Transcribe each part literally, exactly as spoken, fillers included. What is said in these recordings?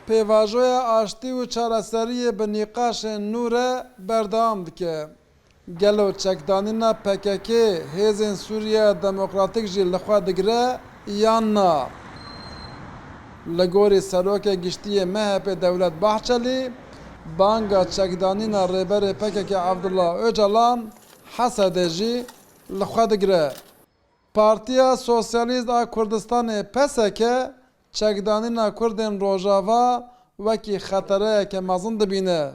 Pêvajoya aştî û çareseriyê bi nîqaşên nû re berdewam dike. Gelo çekdanîna P K K hêzên Sûriyeya Demokratîk jî li xwe digire yan na? Li gorî Serokê Giştî yê M H P Dewlet Bahçelî, banga çekdanîna Rêberê P K K Abdullah Ocalan, H S D jî li xwe digire. Partiya Sosyalîst a Kurdistanê, P S K, çekdanîna Kurdên Rojava wekî xetereyeke mezin dibîne.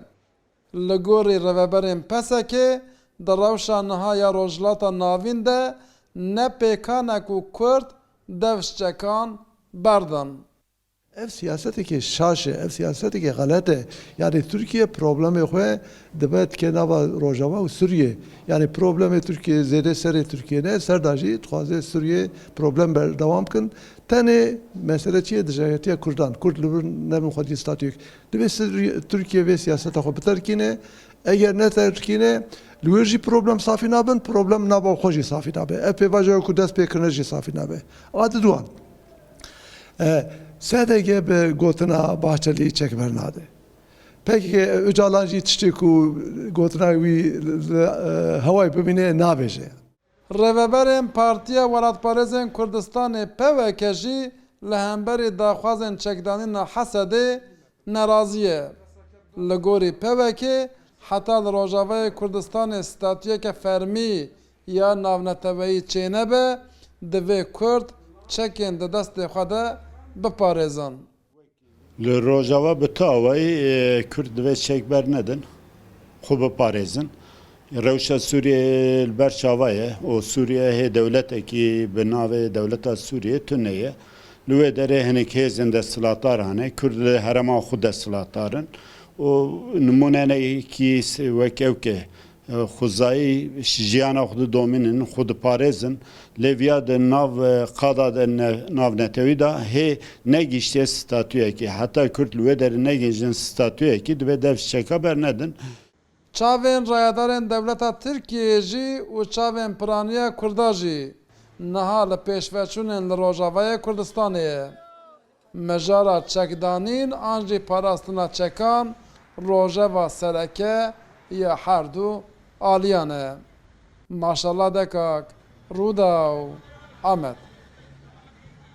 Li gorî rêveberên P S K, di rewşa niha ya Rojhilata Navîn de ne pêkan e ku Kurd dev ji çekan berdin. Ev siyaseteke şaş e, ev siyaseteke xelet e. Yanî Tirkiye problemê xwe dibe dike nava Rojava û Sûriye. Yanî problemê Tirkiye zêde serê Tirkiye ne, ser da jî dixwaze Sûriye problem berdewam kin. Tenê mesele çi ye? Dijayetiya Kurdan. Kurd li vir nebin xwedî statuyek. Divê Sûriye, Tirkiye vê siyaseta xwe biterkîne. Eger neterkîne, li wir jî problem safî nabin, problem nava xwe jî safî nabe. Ev pêvajoya ku dest pê kirine jî safî nabe. A diduan, e, S D G bi gotina Bahçelî çek bernade. P K K Ocalan jî tiştê ku gotina wî li, e, hewayê bimîne nabêje. Rêveberên Partiya Welatparêzên Kurdistanê, P W K, jî li hemberî daxwazên çekdanîna H S D nerazî ye. Li gorî P W K, heta li Rojavayê Kurdistanê statuyeke fermî ya navneteweyî çênebe, divê Kurd çekên di destê xwe de biparêzin. Li Rojava bi tu awayî, e, Kurd divê çek bernedin, xwe biparêzin. Rewşa Sûriyeyê li ber çava ye û Sûriye hê dewletekî bi navê Dewleta Sûriyê tune ye. Li wê derê hinek hêzên desthilatdar hene. Kurd li herêma xwe desthilatdar in û nimûnenekî wek ew ke, e, xwezayî jiyana xwe didomînin, xwe diparêzin. Lê viya di nav, e, qada de ne-, navnetewî de hê negihiştiye statuyekê. Heta Kurd li wê derê negihîjin statuyekî, divê dev ji çeka bernedin. Çavên rayedarên dewleta Tirkiyeyê jî û çavên piraniya Kurda jî niha li pêşveçûnên li Rojavayê Kurdistanê ye. Mijara çekdanîn an jî parastina çekan rojeva sereke ya her du aliyan e. Maşallah Dekak, Rûdaw, Amed.